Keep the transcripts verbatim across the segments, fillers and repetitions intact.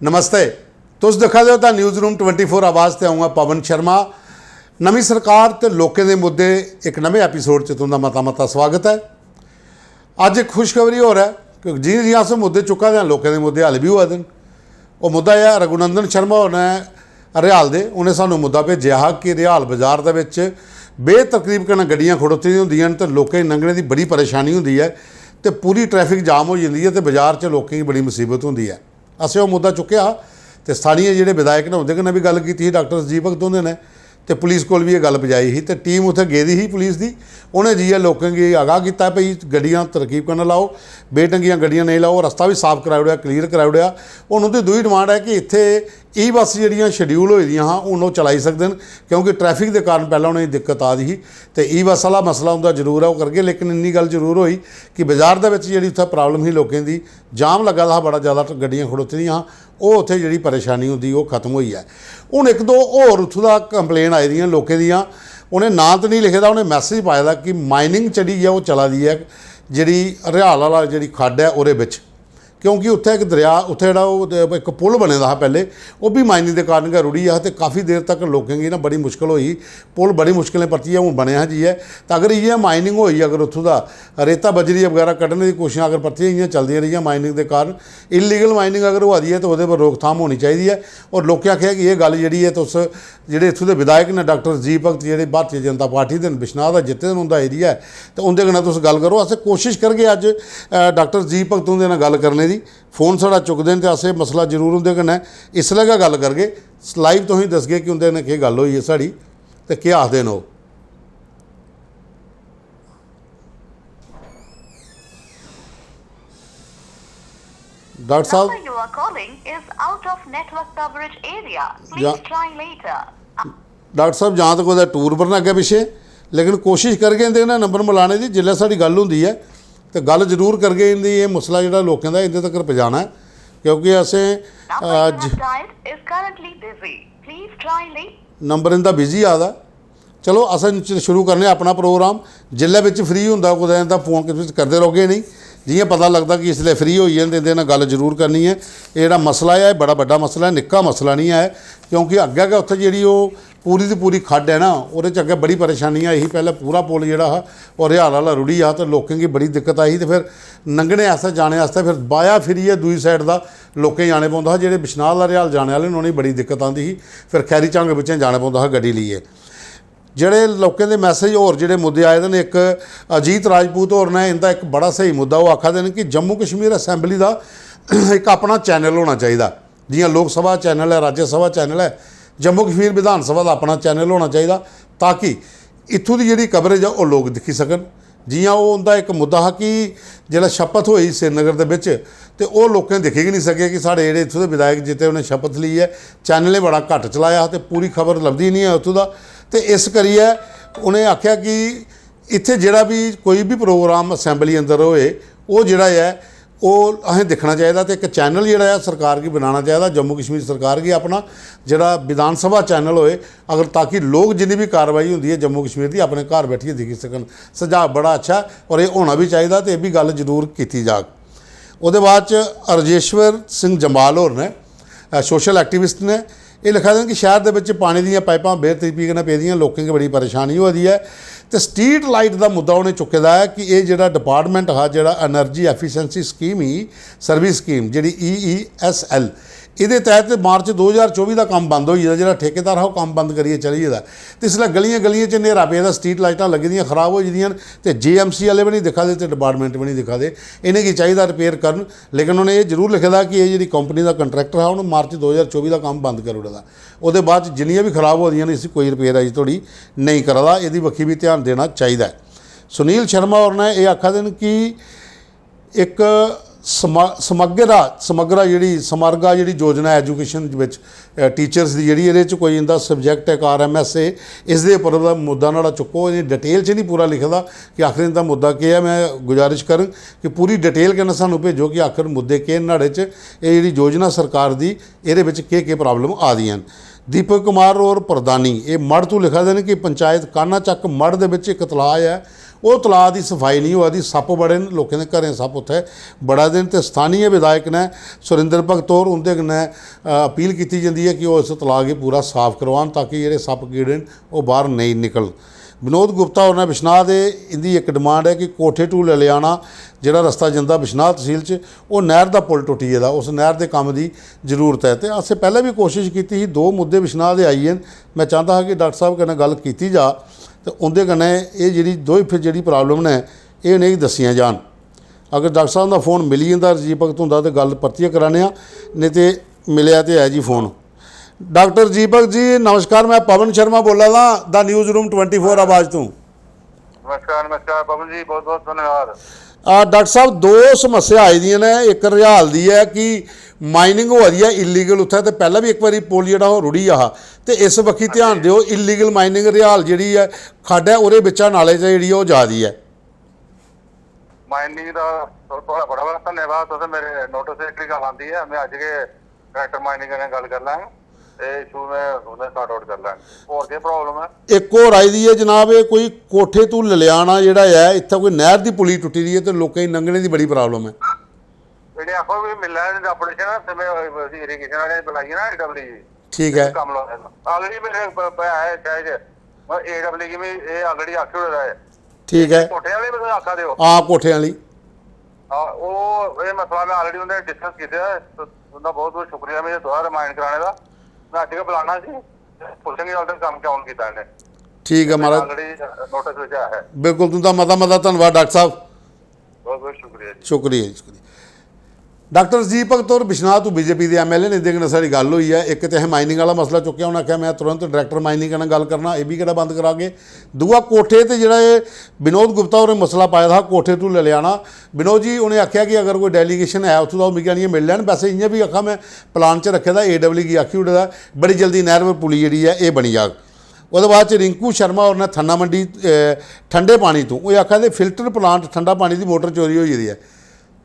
नमस्ते, तुस दिक्खा दे ओ the news room twenty four आवाज़ ते अ'ऊं आं पवन शर्मा। नमीं सरकार ते लोकें दे मुद्दे इक नमें एपिसोड च तुं'दा मता मता स्वागत ऐ। अज्ज इक खुशखबरी होर ऐ कि जि'यां जि'यां अस मुद्दे चुक्का दे आं, लोकें दे मुद्दे हल बी होआ दे न। ओह् मुद्दा एह् ऐ, रघुनंदन शर्मा होर ने रिहाल दे, उ'नें सानूं मुद्दा भेजेआ हा कि रिहाल बाजार दे बिच बेतरतीब कन्नै गड्डियां खड़ोती दियां होंदियां न ते लोकें गी लंघने दी बड़ी परेशानी होंदी ऐ ते पूरी ट्रैफिक जाम होई जंदी ऐ ते बाजार च लोकें गी बड़ी मुसीबत होंदी ऐ। असें ओह् मुद्दा चुक्केआ हा ते स्थानीय जेह्ड़े विधायक न उं'दे कन्नै बी गल्ल कीती ही डाक्टर राजीव भगत हुंदे ने ते पुलिस कोल बी एह् गल्ल पजाई ही ते टीम उत्थै गेदी ही पुलिस दी। उ'नें जाइयै लोकें गी आगाह् कीता भई गड्डियां तरकीब कन्नै लाओ, बेढंगियां गड्डियां नेईं लाओ, रस्ता बी साफ कराई ओड़ेआ, क्लीयर कराई ओड़ेआ। हून उं'दी दूई डिमांड ऐ कि इत्थै ई बस जेह्ड़ियां शेड्यूल होई दियां हां हून ओह् चलाई सकदे न, क्योंकि ट्रैफिक दे कारण पैह्लें उ'नेंगी दिक्कत आ दी ही। ते ई बस आह्ला मसला उं'दा जरूर ऐ, ओह् करगे। लेकिन इन्नी गल्ल जरूर होई कि बाजार दे बिच जेह्ड़ी उत्थै प्रॉब्लम ही लोकें दी, जाम लग्गा दा हा बड़ा ज़्यादा, गड्डियां खड़ोती दियां हां, ओह् उत्थै जेह्ड़ी परेशानी होंदी ओह् खत्म होई ऐ। हून इक दो होर उत्थूं दा कंप्लेन आई दियां लोकें दियां, उ'नें नांऽ ते निं लिखे दा, उ'नें मैसेज पाए दा कि माइनिंग जेह्ड़ी ऐ ओह् चला दी ऐ, जेह्ड़ी रिहाल आह्ला जेह्ड़ी खड्ड ऐ ओह्दे बिच, क्योंकि उत्थै इक दरेआ, उत्थै जेह्ड़ा ओह् इक पुल बने दा हा पैह्ले, ओह् बी माइनिंग दे कारण गै रुढ़ी गेआ ते काफी देर तक लोकें गी ना बड़ी मुश्कल होई। पुल बड़ी मुश्कलें परतियै हून बनेआ हा जाइयै। ते अगर इ'यै माइनिंग होई, अगर उत्थूं दा रेता बजरी बगैरा कड्ढने दी कोशिशां अगर परतियै इ'यां चलदियां रेहियां माइनिंग दे कारण, इलीगल माइनिंग अगर होआ दी ऐ ते ओह्दे पर रोकथाम होनी चाहिदी ऐ। होर लोकें आखेआ कि एह् गल्ल जेह्ड़ी ऐ, तुस जेह्ड़े इत्थूं दे विधायक न डाक्टर राजीव भगत, जेह्ड़े भारतीय जनता पार्टी दे न, बिश्नाह दा जित्ते दे न, उं'दा एरिया ऐ, ते उं'दे कन्नै तुस गल्ल करो। अस कोशिश करगे अज्ज, अ, डाक्टर राजीव भगत हुंदे कन्नै गल्ल करने दी। फोन साढ़ा चुकदे न ते अस एह् मसला जरूर उं'दे कन्नै इसलै गै गल्ल करगे, लाइव तुसेंगी दसगे कि उं'दे कन्नै केह् गल्ल होई ऐ साढ़ी ते केह् आखदे न ओह्। डाक्टर साहब, number you are calling is out of network coverage area. Please try later. Doctor साहब, जां ते कुतै टूर पर न अग्गें पिच्छें, लेकिन कोशिश करगे इं'दे कन्नै नंबर मलाने दी। जिसलै साढ़ी गल्ल होंदी ऐ ते गल्ल जरूर करगे। इं'दी एह् मसला जेह्ड़ा लोकें दा इं'दे तगर पजाना ऐ, क्योंकि असें, number you have dialed is currently busy. Please try later. Number इं'दा बिजी आ दा। चलो, असें च-, शुरू करने आं अपना प्रोग्राम। जिसलै बिच फ्री होंदा कुतै, तां फोन किश करदे रौह्गे। नेईं, जि'यां पता लगदा कि इसलै फ्री होई गे न, ते इं'दे कन्नै गल्ल जरूर करनी ऐ। एह् जेह्ड़ा मसला ऐ, एह् बड़ा बड्डा मसला ऐ, निक्का मसला निं ऐ, क्योंकि अग्गें गै उत्थै जेह्ड़ी ओह् पूरी दी पूरी खड्ड ऐ ना, ओह्दे च अग्गें बड़ी परेशानी आई ही। पैह्लें पूरा पुल जेह्ड़ा हा, ओह् रिहाल आह्ला रुढ़ी गेआ ते लोकें गी बड़ी दिक्कत आई ही। ते फिर लंघने आस्तै, जाने आस्तै फिर बाया फिरियै दूई साइड दा लोकें गी जाने पौंदा हा। जेह्ड़े बिश्नाह आह्ला रिहाल जाने आह्ले न, उ'नेंगी बड़ी दिक्कत आंदी ही। फिर खैरी झंग बिच्चें जाने पौंदा हा गड्डी लेइयै। जेह्ड़े लोकें दे मैसेज, होर जेह्ड़े मुद्दे आए दे न, इक अजीत राजपूत होर ने, इं'दा इक बड़ा स्हेई मुद्दा, ओह् आखा दे न कि जम्मू कश्मीर असैंबली दा इक अपना चैनल होना चाहिदा। जि'यां लोकसभा चैनल ऐ, राज्यसभा चैनल ऐ, जम्मू कश्मीर विधान सभा दा अपना चैनल होना चाहिदा, ताकि इत्थूं दी जेह्ड़ी कवरेज ऐ, ओह् लोक दिक्खी सकन। जि'यां ओह् उं'दा इक मुद्दा हा कि जेल्लै शपथ होई श्रीनगर दे बिच, ते ओह् लोकें दिक्खी गै निं सके कि साढ़े जेह्ड़े इत्थूं दे विधायक जित्ते, उ'नें शपथ लेई ऐ। चैनलें बड़ा घट्ट चलाया ते पूरी खबर लभदी निं ऐ उत्थूं दा। ते इस करियै उ'नें आखेआ कि इत्थै जेह्ड़ा बी कोई बी प्रोग्राम असैंबली अंदर होए, ओह् जेह्ड़ा ऐ, ओह् असें दिक्खना चाहिदा। ते इक चैनल जेह्ड़ा ऐ, सरकार गी बनाना चाहिदा, जम्मू कश्मीर सरकार गी अपना जेह्ड़ा विधान सभा चैनल होए, अगर, ताकि लोक जिन्नी बी कार्रवाई होंदी ऐ जम्मू कश्मीर दी, अपने घर बैठियै दिक्खी सकन। सुझाव बड़ा अच्छा ऐ और एह् होना बी चाहिदा ते एह् बी गल्ल जरूर कीती जाग। ओह्दे बाद च राजेश्वर सिंह जम्वाल होर न, अ, सोशल एक्टिविस्ट न। एह् लिखा दे न कि शैह्र दे बिच पानी दियां पाइपां बेतरतीबी कन्नै पेदियां, लोकें गी बड़ी परेशानी होआ दी ऐ। ते स्ट्रीट लाइट दा मुद्दा उ'नें चुक्के दा ऐ कि एह् जेह्ड़ा डिपार्टमेंट हा, जेह्ड़ा एनर्जी एफिशिएंसी स्कीम ही, सर्विस स्कीम, जेह्ड़ी ई ई एस एल, एह्दे तैह्त मार्च दो ज्हार चौबी दा कम्म बंद होई गेदा, जेह्ड़ा ठेकेदार हा, ओह् कम्म बंद करियै चली गेदा। ते इसलै गलियें गलियें च न्हेरा पेदा, स्ट्रीट लाइटां लग्गी दियां, खराब होई गेदियां न, ते जे एम सी आह्ले बी निं दिक्खा दे ते डिपार्टमेंट बी निं दिक्खा दे। इ'नेंगी चाहिदा रिपेयर करन, लेकिन उ'नें एह् जरूर लिखे दा कि एह् जेह्ड़ी कंपनी दा कंट्रैक्टर हा, उ'नें मार्च दो ज्हार चौबी दा कम्म बंद करी ओड़े दा। ओह्दे बाद च जिन्नियां बी खराब होआ दियां न, इसी कोई रिपेयर अजें धोड़ी नेईं करा दा। एह्दी बक्खी बी ध्यान देना चाहिदा ऐ। सुनील शर्मा होर ने एह् आखा दे न कि इक समा-, समग्रा, समग्रा जेह्ड़ी, समारगा जेह्ड़ी योजना ऐ एजुकेशन बिच, अ, टीचर्स दी जेह्ड़ी, एह्दे च कोई इं'दा सब्जैक्ट ऐ, इक आर एम एस ए, इसदे उप्पर ओह्दा मुद्दा नुहाड़ा चुक्को। एह् डिटेल च निं पूरा लिखे दा कि आखर इं'दा मुद्दा केह् ऐ। में गुजारिश करङ कि पूरी डिटेल कन्नै सानूं भेजो कि आखर मुद्दे केह् न न्हाड़े च, एह् जेह्ड़ी योजना सरकार दी, एह्दे बिच केह्-केह् प्रॉब्लम आ दियां न। दीपक कुमार होर प्रधानी, एह् मढ़ तू लिखा दे न कि पंचायत कान्हा चक्क मढ़ दे बिच इक तलाऽ ऐ, ओह् तलाऽ दी सफाई निं होआ दी, सप्प बड़े न, लोकें दे घरें सप्प उत्थै बड़ा दे न। ते स्थानीय विधायक ने सुरिंदर भगत होर, उं'दे कन्नै, अ, अपील कीती जंदी ऐ कि ओह् इस तलाऽ गी पूरा साफ करोआन, ताकि जेह्ड़े सप्प कीड़े न, ओह् बाह्र नेईं निकलन। विनोद गुप्ता होर ने बिश्नाह दे, इं'दी इक डिमांड ऐ कि कोठे टू ललियाना जेह्ड़ा रस्ता जंदा बिश्नाह तसील च, ओह् नैह्र दा पुल टुट्टी गेदा, उस नैह्र दे कम्म दी जरूरत ऐ। ते असें पैह्लें बी कोशश कीती ही, दो मुद्दे बिश्नाह दे आई गे न। में चांह्दा हा कि डाक्टर साह्ब कन्नै गल्ल कीती जा ते उं'दे कन्नै एह् जेह्ड़ी दोए फिर जेह्ड़ी प्राब्लम न, एह् उ'नेंगी दस्सियां जान। अगर डाक्टर साह्ब दा फोन मिली जंदा रजीव भगत हुंदा ते गल्ल परतियै कराने आं, नेईं ते मिलेआ ते ऐ जी फोन। डाक्टर दीपक जी नमस्कार, मैं पवन शर्मा बोल्ला दा the news room twenty four आवाज तों। नमस्कार, नमस्कार पवन जी, बहुत बहुत धन्यवाद। आ, डाक्टर साहब, दो समस्या आई दियां न, इक रिहाल दी ऐ कि माइनिंग होआ दी ऐ इलीगल उत्थै, ते पैह्लें बी इक बारी पुल जेह्ड़ा ओह् रुढ़ी गेआ हा, ते इस बक्खी ध्यान देओ, इलीगल माइनिंग रिहाल जेह्ड़ी ऐ खड्ड ऐ, ओह्दे बिच्चा नाले च जेह्ड़ी ऐ ओह् जा दी ऐ। माइनिंग दा थुआढ़ा बड़ा बड़ा धन्यवाद, तुसें मेरे नोटिस च एह्कड़ी गल्ल आंदी ऐ, में अज्ज गै डायरेक्टर माइनिंग कन्नै गल्ल करी लैङ, एह् इशू में उ'नें सार्ट आउट करी लैङ। होर केह् प्रॉब्लम ऐ? इक होर आई दी ऐ जनाब, एह् कोई कोठे तू ललियाना जेह्ड़ा ऐ, इत्थै कोई नैह्र दी पुली टुट्टी दी ऐ ते लोकें गी लंघने दी बड़ी प्रॉब्लम ऐ। इ'नें आखो कि मिलै दी डापुटेशन ते में इरीगेशन आह्ले गी बलाइयै ना, एडब्ल्यू जी, ठीक ऐ। कम्म लाए दा। Already मेरे प-, प-, है इत्थै जे, एडब्ल्यू गी बी एह् already आखी ओड़े दा ऐ। ठीक ऐ। कोठे आह्ले बी तुस आखा दे ओ? हां, कोठे आह्ली। हां, ओह्, एह् मसला में already उं'दे डिस्कस कीते दा ऐ। तुं'दा बहुत बहुत शुक्रिया मिगी दोबारा रिमाइंड कराने दा। में अज्ज गै बलाना सी, पुच्छङ कि उद्धर कम्म क्यों निं कीता इ'नें। ठीक ऐ महाराज। Already नोटिस बिच ऐ। बिल्कुल, तुं'दा मता मता धन्नवाद डाक्टर साहब। बहुत बहुत शुक्रिया जी। शुक्रिया जी, शुक्रिया। डाक्टर रजीव भगत होर बिश्नाह तों बीजेपी दे एमएलए न, इं'दे कन्नै साढ़ी गल्ल होई ऐ। इक ते असें माइनिंग आह्ला मसला चुक्केआ, उ'नें आखेआ, "में तुरंत डायरेक्टर माइनिंग कन्नै गल्ल करना, एह् बी केह्ड़ा बंद करागे?" दूआ, कोठे ते जेह्ड़ा एह् विनोद गुप्ता होरें मसला पाए दा हा, कोठे टू ललियाना, विनोद जी, उ'नें आखेआ कि अगर कोई डेलीगेशन है उत्थूं दा, ओह् मिगी आनियै मिली लैन। वैसे इ'यां बी आक्खा, में प्लान च रक्खे दा, एडब्ल्यू गी आखी ओड़े दा, बड़ी जल्दी नैह्र पर पुली जेह्ड़ी ऐ, एह् बनी जाग। ओह्दे बाद च रिंकू शर्मा होर ने थन्ना मंडी, अ, ठंडे पानी तों, ओह् आखा दे फिल्टर प्लांट ठंडा पानी दी मोटर चोरी होई गेदी ऐ।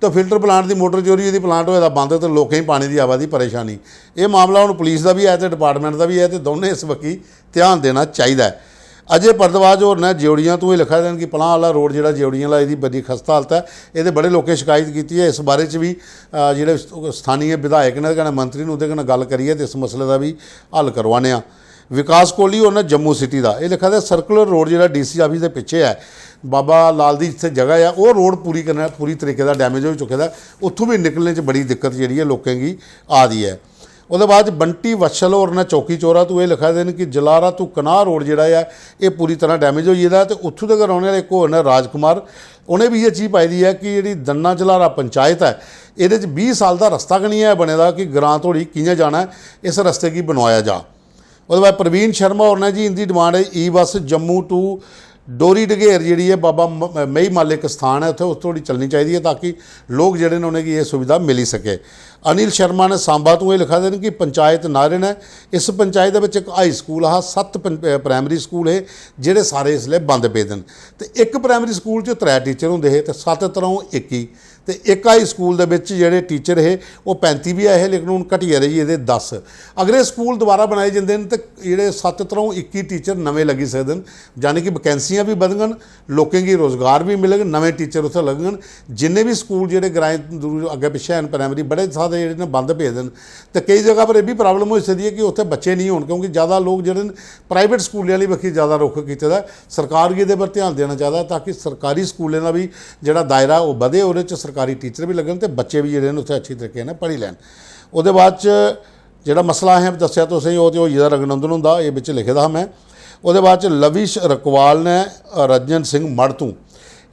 ते फिल्टर प्लांट दी मोटर चोरी होई दी, प्लांट होए दा बंद ते लोकें गी पानी दी आवा दी परेशानी। एह् मामला हून पुलिस दा बी ऐ ते डिपार्टमेंट दा बी ऐ ते दौनें इस बक्खी ध्यान देना चाहिदा ऐ। अजय भारद्वाज होर ने ज्यौड़ियां तों एह् लिखा दे न कि पलां आह्ला रोड जेह्ड़ा ज्यौड़ियां आह्ला, एह्दी बड़ी खस्ता हालत ऐ। एह्दे बड़े लोकें शकायत कीती ऐ। इस बारे च बी, अ, जेह्ड़े स्थानीय विधायक न, कन्नै मंत्री न, उं'दे कन्नै गल्ल करियै ते इस मसले दा बी हल करोआने आं। विकास कोहली होर न जम्मू सिटी दा, एह् लिखा दे सर्कुलर रोड जेह्ड़ा डीसी आफिस दे पिच्छे ऐ, बाबा लाल दी जित्थै जगह ऐ, ओह् रोड पूरी कन्नै, पूरी तरीके दा डैमेज होई चुके दा ऐ। उत्थूं बी निकलने च बड़ी दिक्कत जेह्ड़ी ऐ लोकें गी आ दी ऐ। ओह्दे बाद बंटी वत्सल होर न चौकी चौरा तों, एह् लिखा दे न कि जलारा तों कनाह रोड जेह्ड़ा ऐ, एह् पूरी तरह डैमेज होई गेदा ऐ। ते उत्थूं दे गै रौह्ने आह्ले इक होर न राजकुमार, उ'नें बी इ'यै चीज पाई दी ऐ कि जेह्ड़ी दन्ना जलारा पंचायत ऐ, एह्दे च बीह् साल दा रस्ता गै निं ऐ बने दा कि ग्रां धोड़ी कि'यां जाना ऐ, इस रस्ते गी बनोआया जा। ओह्दे बाद प्रवीण शर्मा होर ने जी, इं'दी डिमांड ऐ ई बस जम्मू टू डोरी डगेर जेह्ड़ी ऐ, बाबा म-, मेई मालिक स्थान ऐ उत्थै, उस धोड़ी चलनी चाहिदी ऐ, ताकि लोक जेह्ड़े न उ'नेंगी एह् सुविधा मिली सके। अनिल शर्मा ने सांबा तों एह् लिखा दे न कि पंचायत नाहरे न, इस पंचायत दे बिच इक हाई स्कूल हा, सत्त पं-, अ, प्राइमरी स्कूल हे, जेह्ड़े सारे इसलै बंद पेदे न। ते इक प्राइमरी स्कूल च त्रै टीचर होंदे हे ते सत्त त्र'ऊं इक्की, ते इक हाई स्कूल दे बिच जेह्ड़े टीचर हे, ओह् पैंती बी ऐ हे, लेकिन हून घटियै रेही गेदे दस। अगर एह् स्कूल दोबारा बनाए जंदे न ते जेह्ड़े सत्त त्र'ऊं इक्की टीचर नमें लग्गी सकदे न, यानी कि वैकेंसियां बी बधङन, लोकें गी रोजगार बी मिलग, नमें टीचर उत्थै लग्गङन। जिन्ने बी स्कूल जेह्ड़े ग्राएं दूर अग्गें पिच्छें हैन, प्राइमरी, बड़े सारे जेह्ड़े न बंद पेदे न। ते केई जगह पर एह् बी प्रॉब्लम होई सकदी ऐ कि उत्थै बच्चे नेईं होन, क्योंकि ज़्यादा लोक जेह्ड़े न प्राइवेट स्कूलें आह्ली बक्खी ज़्यादा रुख कीते दा ऐ। सरकार गी एह्दे पर ध्यान देना चाहिदा, ताकि सरकारी स्कूलें दा बी जेह्ड़ा दायरा ओह् बधे, ओह्दे च सरकारी टीचर बी लग्गन ते बच्चे बी जेह्ड़े न उत्थै अच्छी तरीके कन्नै पढ़ी लैन। ओह्दे बाद च जेह्ड़ा मसला असें दस्सेआ तुसें गी, ओह् ते होई गेदा रघुनंदन हुंदा, एह् बिच लिखे दा हा में। ओह्दे बाद च लविश रकवाल ने रंजन सिंह मढ़ तों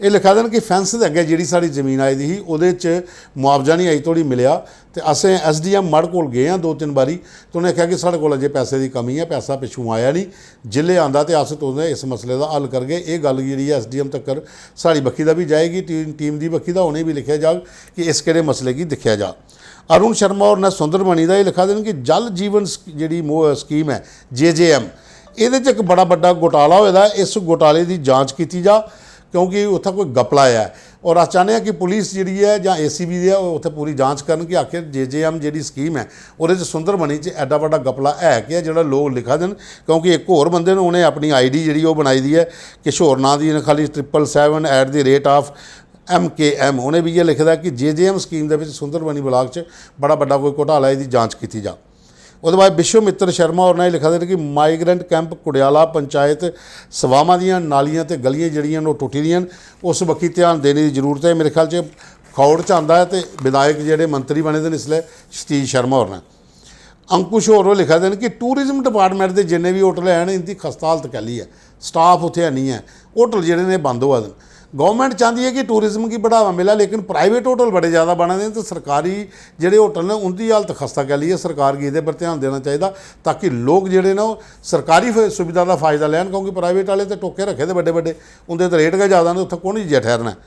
एह् लिखा दे न कि फैंस दे अग्गें जेह्ड़ी साढ़ी जमीन आई दी ही, ओह्दे च मुआवजा निं अजें धोड़ी मिलेआ। ते असें एसडीएम मढ़ कोल गे आं दो तिन्न बारी, ते उ'नें आखेआ कि साढ़े कोल अजें पैसे दी कमी ऐ, पैसा पिच्छुआं आया निं, जिसलै आंदा ते अस तुसें इस मसले दा हल करगे। एह् गल्ल जेह्ड़ी ऐ एसडीएम तक्कर साढ़ी बक्खी दा बी जाएगी, टीम, टीम दी बक्खी दा, उ'नेंगी बी लिखेआ जाग कि इस केह्ड़े मसले गी दिक्खेआ जा। अरुण शर्मा होर ने सुंदरमणि दा एह् लिखा दे न कि जल जीवन स-, जेह्ड़ी मो-, स्कीम ऐ, जेजेएम, एह्दे च इक बड़ा बड्डा घोटाला होए दा ऐ, इस घोटाले दी जांच कीती जा, क्योंकि उत्थै कोई घपला ऐ। और अस चाह्न्ने आं कि पुलिस जेह्ड़ी ऐ जां एसीबी ऐ, ओह् उत्थै पूरी जांच करन कि आखिर जेजेएम जेह्ड़ी स्कीम ऐ, ओह्दे च सुंदरबनी च एड्डा बड्डा गपला है केह् ऐ जेह्ड़ा लोक लिखा दे न, क्योंकि इक होर बंदे न, उ'नें अपनी आईडी जेह्ड़ी ओह् बनाई दी ऐ किश होर नांऽ दी, इ'नें खाली triple seven at the rate of M K M, उ'नें बी इ'यै लिखे दा कि जेजेएम स्कीम दे बिच सुंदरबनी ब्लाक च बड़ा बड्डा कोई घोटाला, एह्दी जांच कीती जा। ओह्दे बाद विश्वमित्र शर्मा होर ने लिखा दे न कि माइग्रेंट कैंप कुड़ियाला पंचायत सवामा दियां नालियां ते गलियां जेह्ड़ियां न, ओह् टुट्टी दियां न, उस बक्खी ध्यान देने दी जरूरत ऐ। मेरे ख्याल च खौड़ च आंदा ऐ ते विधायक जेह्ड़े मंत्री बने दे न इसलै, क्षितिज शर्मा होर न। अंकुश होर, ओह् लिखा दे न कि टूरिज्म डिपार्टमेंट दे जिन्ने बी होटल हैन, इं'दी खस्ता हालत कैह्ली ऐ, स्टाफ उत्थै हैन्नी ऐ, होटल जेह्ड़े ने बंद होआ दे न। गौरमेंट चांह्दी ऐ कि टूरिज्म गी बढ़ावा मिलै, लेकिन प्राइवेट होटल बड़े ज़्यादा बने दे न ते सरकारी जेह्ड़े होटल न, उं'दी हालत खस्ता कैह्ली ऐ। सरकार गी एह्दे पर ध्यान देना चाहिदा, ताकि लोक जेह्ड़े न, ओह् सरकारी फ-, सुविधा दा फायदा लैन, क्योंकि प्राइवेट आह्ले ते टोके रक्खे दे बड्डे बड्डे, उं'दे ते रेट गै ज़्यादा न, उत्थै कु'न जाइयै ठैह्रना ऐ।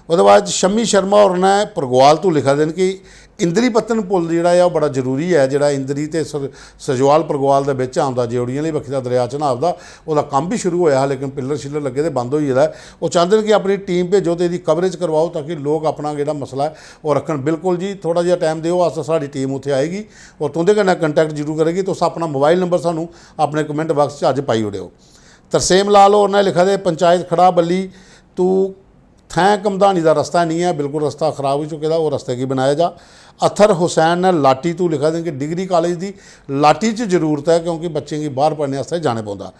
ओह्दे बाद च शम्मी शर्मा होर ने परगवाल तों लिखा दे न कि इंद्री पत्तन पुल जेह्ड़ा ऐ, ओह् बड़ा जरूरी ऐ, जेह्ड़ा इंद्री ते सर-, सजवाल परगवाल दे बिच औंदा, जेओड़ी आह्ली बक्खी दा दरेआ चन्हां दा, ओह्दा कम्म बी शुरू होआ हा, लेकिन पिल्लर शिल्लर लग्गे दे बंद होई गेदा ऐ। ओह् चांह्दे न कि अपनी टीम भेजो ते एह्दी कवरेज करवाओ, ताकि लोक अपना जेह्ड़ा मसला ऐ, ओह् रक्खन। बिल्कुल जी, थोह्ड़ा जेहा टाइम देओ, अस, साढ़ी टीम उत्थै आएगी और तुं'दे कन्नै कंटैक्ट जरूर करेगी। तुस अपना मोबाइल नंबर सानूं अपने कमेंट बाक्स च अज्ज पाई ओड़ेओ। तरसेम लाल होर ने लिखा दे, पंचायत खड़ा बल्ली तू थैं घमदानी दा रस्ता निं ऐ, बिल्कुल रस्ता खराब होई चुके दा, ओह् रस्ते गी बनाया जा। अथर हुसैन ने लाटी तू लिखा दे कि डिग्री कालेज दी लाटी च जरूरत ऐ, क्योंकि बच्चें गी बाहर पढ़ने आस्तै जाने पौंदा।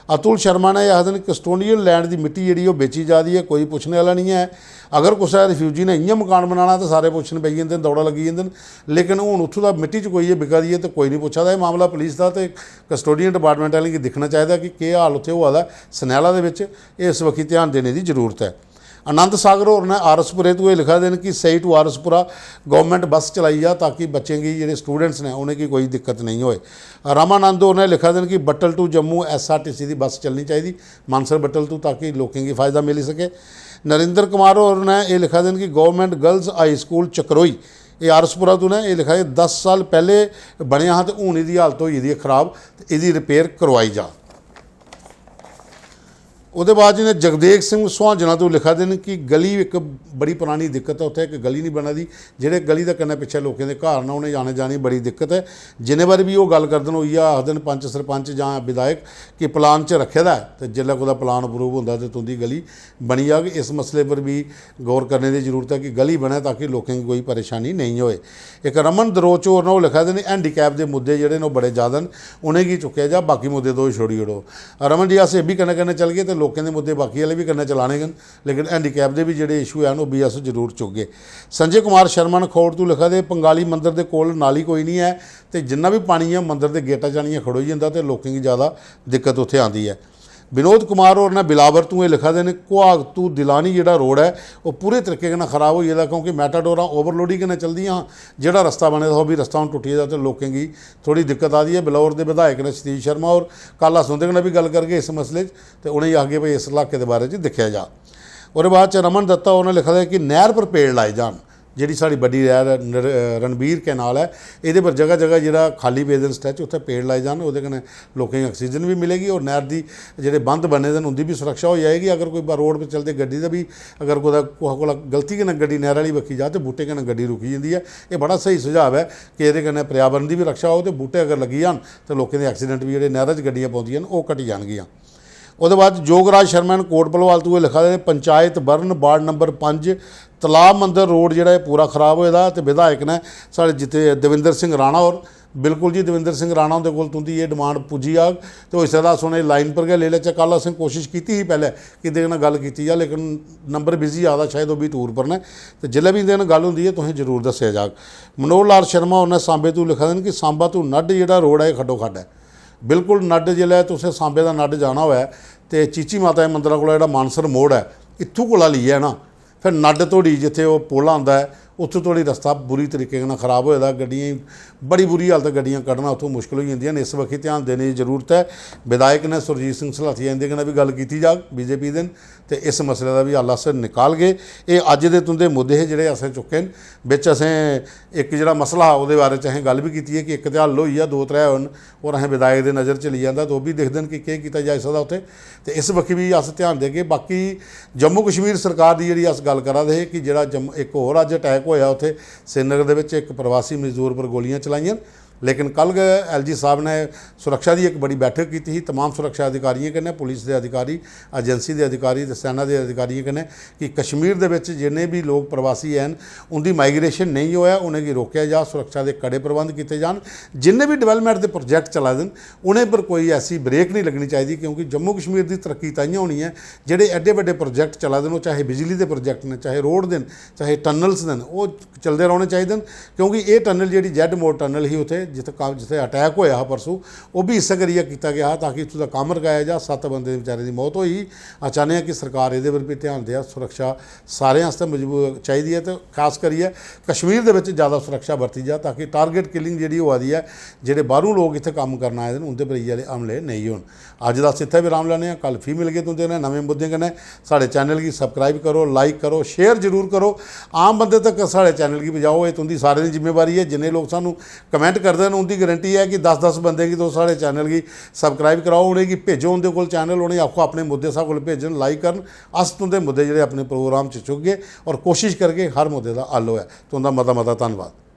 अतुल शर्मा ने आखदे न, कस्टोडियन लैंड दी मिट्टी जेह्ड़ी, ओह् बेची जा दी ऐ, कोई पुच्छने आह्ला निं ऐ। अगर कुसै रिफ्यूजी ने इ'यां मकान बनाना ते सारे पुच्छन पेई जंदे न, दौड़ा लग्गी जंदे न। लेकिन हून उत्थूं दा मिट्टी चकोइयै बिका दी ऐ ते कोई निं पुच्छा दा। एह् मामला पुलिस दा ते कस्टोडियन डिपार्टमेंट आह्लें गी दिक्खना चाहिदा कि केह् हाल उत्थै होआ दा ऐ सनैला दे बिच, इस बक्खी ध्यान देने दी जरूरत ऐ। आनंद सागर होर ने आरएसपुरे तों एह् लिखा दे न कि सेई टू आरएसपुरा गौरमेंट बस चलाई जा, ताकि बच्चें गी, जेह्ड़े स्टूडेंट्स ने, उ'नेंगी कोई दिक्कत नेईं होए। रामानंद होर ने लिखा दे न कि बट्टल टू जम्मू एसआरटीसी दी बस चलनी चाहिदी मानसर बट्टल तों, ताकि लोकें गी फायदा मिली सके। नरेंद्र कुमार होर ने एह् लिखा दे न कि गौरमेंट गर्ल्स हाई स्कूल चक्रोई, एह् आरएसपुरा तों ने, एह् लिखा दे, दस साल पैह्ले बनेआ हा ते हून एह्दी हालत होई गेदी ऐ खराब, ते एह्दी रिपेयर करवाई जा। ओह्दे बाद जि'नें जगदेव सिंह सुहांजना तों लिखा दे न कि गली इक बड़ी परानी दिक्कत ऐ, उत्थै इक गली निं बना दी, जेह्ड़े गली दे कन्नै पिच्छें लोकें दे घर न, उ'नें जाने जाने दी बड़ी दिक्कत ऐ। जिन्ने बारी बी ओह् गल्ल करदे न, ओह् इ'यै आखदे न, पंच सरपंच जां विधायक, कि प्लान च रक्खे दा ऐ ते जेल्लै कुतै प्लान अप्रूव होंदा ते तुं'दी गली बनी जाग। इस मसले पर बी गौर करने दी जरूरत ऐ कि गली बनै, ताकि लोकें गी कोई परेशानी नेईं होए। इक रमन दरोच होर न, ओह् लिखा दे न, हैंडीकैप दे मुद्दे जेह्ड़े न, ओह् बड़े ज़्यादा न, उ'नेंगी चुक्केआ जा, बाकी मुद्दे तुस छोड़ी ओड़ो। रमन जी, अस एह् बी कन्नै कन्नै चलगे ते लोकें दे मुद्दे बाकी आह्ले बी कन्नै चलाने गै न, लेकिन हैंडीकैप दे बी जेह्ड़े इशू हैन, ओह् बी अस जरूर चुकगे। संजय कुमार शर्मा न खौड़ तों लिखा दे, पंगाली मंदर दे कोल नाली कोई निं ऐ ते जिन्ना बी पानी ऐ, मंदर दे गेटा च आनियै खड़ोई जंदा ते लोकें गी ज़्यादा दिक्कत उत्थै आंदी ऐ। विनोद कुमार होर ने बिलावर तों एह् लिखा दे न, कुहाग तों दिलानी जेह्ड़ा रोड ऐ, ओह् पूरे तरीके कन्नै खराब होई गेदा, क्योंकि मेटाडोरां ओवरलोडिंग कन्नै चलदियां हां, जेह्ड़ा रस्ता बने दा हा, ओह् बी रस्ता हून टुट्टी गेदा ते लोकें गी थोह्ड़ी दिक्कत आ दी ऐ। बिलावर दे विधायक न सतीश शर्मा होर, कल अस उं'दे कन्नै बी गल्ल करगे इस मसले च ते उ'नेंगी आखगे, भाई, इस इलाके दे बारे च दिक्खेआ जा। ओह्दे बाद च रमन दत्ता होर ने लिखे दा ऐ कि नैह्र पर पेड़ लाए जान, जेह्ड़ी साढ़ी बड्डी नैह्र नर-, रणबीर कैनाल ऐ, एह्दे पर जगह जगह जेह्ड़ा खाल्ली पेदे न स्ट्रैच, उत्थै पेड़ लाए जान, ओह्दे कन्नै लोकें गी आक्सीजन बी मिलेगी और नैह्र दी जेह्ड़े बंद बने दे न, उं'दी बी सुरक्षा होई जाएगी। अगर कोई ब-, रोड पर चलदे गड्डी दा बी, अगर कुतै कुसै कोला गलती कन्नै गड्डी नैह्र आह्ली बक्खी जा ते बूह्टे कन्नै गड्डी रुकी जंदी ऐ। एह् बड़ा स्हेई सुझाव ऐ कि एह्दे कन्नै पर्यावरण दी बी रक्षा होग ते बूह्टे अगर लग्गी जान ते लोकें दे एक्सीडेंट बी, जेह्ड़े नैह्रा च गड्डियां पौंदियां न, ओह् घटी जानगियां। ओह्दे बाद जोगराज शर्मा न कोट भलवाल तों एह् लिखा दे, पंचायत बर्न, वार्ड नंबर पंज, तलाब मंदर रोड जेह्ड़ा, एह् पूरा खराब होए दा ते विधायक ने साढ़े जित्ते देविंदर सिंह राणा होर, बिल्कुल जी, देविंदर सिंह राणा हुंदे कोल तुं'दी एह् डिमांड पुज्जी जाग ते होई सकदा अस उ'नें लाइन पर गै लेई लैचै। कल असें कोशिश कीती ही पैह्लें कि इं'दे कन्नै गल्ल कीती जा, लेकिन नंबर बिजी आ दा, शायद ओह् बी टूर पर न। ते जिसलै बी इं'दे कन्नै गल्ल होंदी ऐ, तुसें जरूर दस्सेआ जाग। मनोहर लाल शर्मा होर ने सांबे तों लिखा दे न कि सांबा तों नड्ड जेह्ड़ा रोड ऐ, एह् खड्डो खड्ड ऐ। बिल्कुल नड्ड, जिसलै तुसें सांबे दा नड्ड जाना होऐ ते चीची माता दे मंदरा कोला जेह्ड़ा मानसर मोड़ ऐ, इत्थूं कोला लेइयै ना, फिर नड्ड धोड़ी जित्थै ओह् पुल आंदा ऐ, उत्थूं धोड़ी रस्ता बुरी तरीके कन्नै खराब होए दा, गड्डियें गी बड़ी बुरी हालत, गड्डियां कड्ढना उत्थूं मुश्कल होई जंदियां न। इस बक्खी ध्यान देने दी जरूरत ऐ। विधायक ने सुरजीत सिंह सलाथिया इं'दे कन्नै बी गल्ल कीती जाग, बीजेपी दे न, ते इस मसले दा बी हल अस निकालगे। एह् अज्ज दे तुं'दे मुद्दे हे जेह्ड़े असें चुक्के न। बिच असें इक जेह्ड़ा मसला हा ओह्दे बारे च असें गल्ल बी कीती ऐ कि इक ते हल होई गेआ, दो त्रै होन, होर असें विधायक दे नज़र च लेई आंदा ते ओह् बी दिखदे न कि केह् कीता जाई सकदा उत्थै। ते इस बक्खी बी अस ध्यान देगे। बाकी जम्मू कश्मीर सरकार दी जेह्ड़ी अस गल्ल करा दे हे कि जेह्ड़ा जम्मू, इक होर अज्ज अटैक होएआ उत्थै श्रीनगर दे बिच, इक प्रवासी मजदूर पर गोलियां चलाइयां, लेकिन कल गै एलजी साहब ने सुरक्षा दी इक बड़ी बैठक कीती ही तमाम सुरक्षा अधिकारियें कन्नै, पुलिस दे अधिकारी, एजेंसी दे अधिकारी ते सेना दे अधिकारियें कन्नै कि कश्मीर दे बिच जिन्ने बी लोक प्रवासी हैन, उं'दी माइग्रेशन नेईं होऐ, उ'नेंगी रोकेआ जा, सुरक्षा दे कड़े प्रबंध कीते जान। जिन्ने बी डेवलपमेंट दे प्रोजेक्ट चला दे न, उ'नें पर कोई ऐसी ब्रेक नहीं लगनी चाहिदी, क्योंकि जम्मू कश्मीर दी तरक्की ताइयां होनी ऐ, जेह्ड़े एड्डे बड्डे प्रोजेक्ट चला दे न, ओह् चाहे बिजली दे प्रोजेक्ट न, चाहे रोड दे न, चाहे टनल्स दे न, ओह् चलदे रौह्ने चाहिदे न। क्योंकि एह् टनल जेह्ड़ी जेड मोड़ टनल ही उत्थै, जित्थै का-, जित्थै अटैक होएआ हा परसों, ओह् बी इस्सै करियै कीता गेआ हा ताकि इत्थूं दा कम्म रकाया जा। सत्त बंदे बेचारे दी मौत होई ही। अस चाह्न्ने आं कि सरकार एह्दे पर बी ध्यान देआ। सुरक्षा सारें आस्तै मजबू-, चाहिदी ऐ ते खास करियै कश्मीर दे बिच ज़्यादा सुरक्षा बरती जा ताकि टारगेट किलिंग जेह्ड़ी होआ दी ऐ, जेह्ड़े बाह्रों लोक इत्थै कम्म करन आए दे न, उं'दे पर इ'यै जेह् हमले नेईं होन। अज्ज दा अस इत्थै विराम लैने आं, कल फ्ही मिलगे तुं'दे कन्नै नमें मुद्दें कन्नै। साढ़े चैनल गी सब्सक्राइब करो, लाइक करो, शेयर जरूर करो। आम बंदे तक साढ़े चैनल गी पजाओ, एह् तुं'दी सारें दी जिम्मेवारी ऐ। जिन्ने लोक सानूं कमेंट करदे न, उं'दी गारंटी ऐ कि दस दस बंदें गी तुस साढ़े चैनल गी सब्सक्राइब कराओ, उ'नेंगी भेजो उं'दे कोल चैनल, उ'नेंगी आखो अपने मुद्दे साढ़े कोल भेजन, लाइक करन। अस तुं'दे मुद्दे जेह्ड़े अपने प्रोग्राम च चुकगे और कोशिश करगे हर मुद्दे दा हल होऐ। तुं'दा मता मता धन्नवाद।